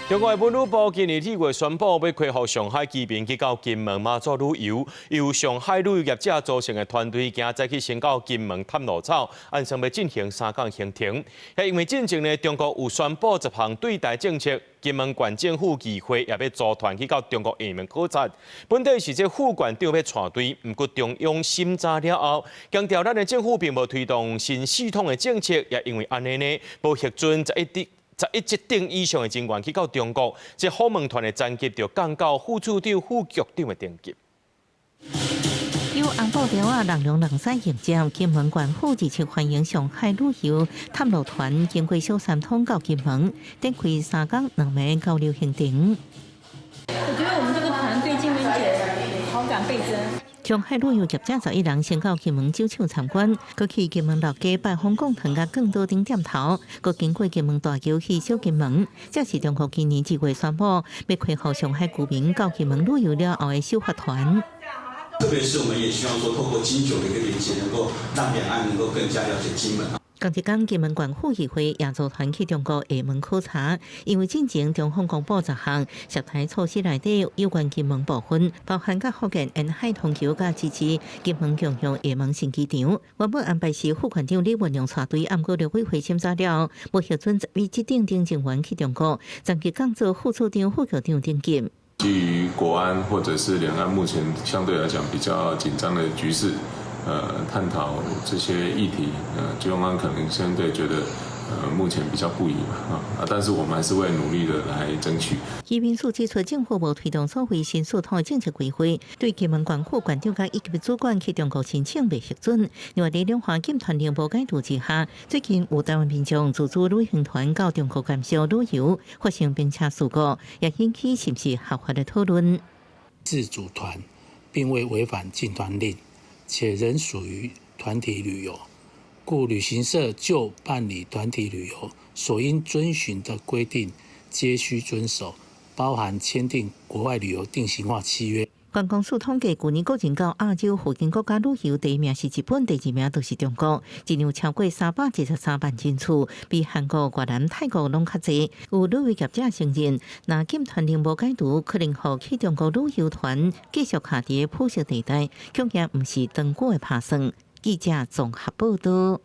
中國的文旅部今年2月宣布，欲開放上海居民去到金門馬祖旅遊，由上海旅遊業者組成的團隊，今早起先到金門探路草，按算欲進行3工行程。因為進前呢，中國有宣布10項對台政策，金門縣政府議會也欲組團去到中國廈門考察。本底是這副縣長欲帶隊，毋過中央審查了後，強調咱的政府並無推動新四統的政策，也因為按呢呢，無核准11職等以上的人員去到中國，這訪問團的層級就降到副處長、副局長的等級。由紅布條仔人龍人驶迎接金門縣府27歡迎上海旅遊探路團經過小三通到金門，展開3工2暝交流行程。我覺得我們這個團對金門姐好感倍增。上海旅遊業者11人先到金門酒廠參觀，閣去金門老街拜訪貢糖佮更多等店頭，閣經過金門大橋去小金門。這是中國今年2月宣布欲開放上海居民到金門旅遊了後的首發團。特別是我們也希望說，透過金酒的一個連接，能夠讓兩岸能夠更加了解金門。仝一工，金門縣府議會也組團去中國廈門考察，因為進前中方公布10項涉台措施內底有關金門部分，包含佮福建沿海通橋佮支持金門共用廈門新機場。原本安排是副縣長李文亮帶隊，毋過陸委會審查了，無核准11職等等人員去中國，層級降做副處長、副局長等級。基於國安或者是兩岸目前相對來講比較緊張的局勢，探討這些議題，中方可能相對覺得，目前比較不宜嘛，啊，但是我們還是會努力的來爭取。移民署指出，政府無推動所謂新四統的政策規劃，對金門縣副縣長佮一級主管去中國申請未核准。另外，佇兩岸禁團令無解除之下，最近有台灣民眾自組旅行團到中國甘肅旅遊，發生冰車事故，也引起是毋是合法的討論。自組團並未違反禁團令，且仍屬於團體旅遊，故旅行社就辦理團體旅遊所應遵循的規定，皆須遵守，包含簽訂國外旅遊定型化契約。觀光署統計，舊年個人到亞洲附近國家旅遊，第一名是日本，第二名就是中國，一年有超過373萬人次，比韓國、越南、泰國攏較濟。有旅遊業者承認，若禁團令無解除，可能予去中國旅遊團繼續卡佇灰色地帶，恐驚毋是長久的拍算。記者綜合報導。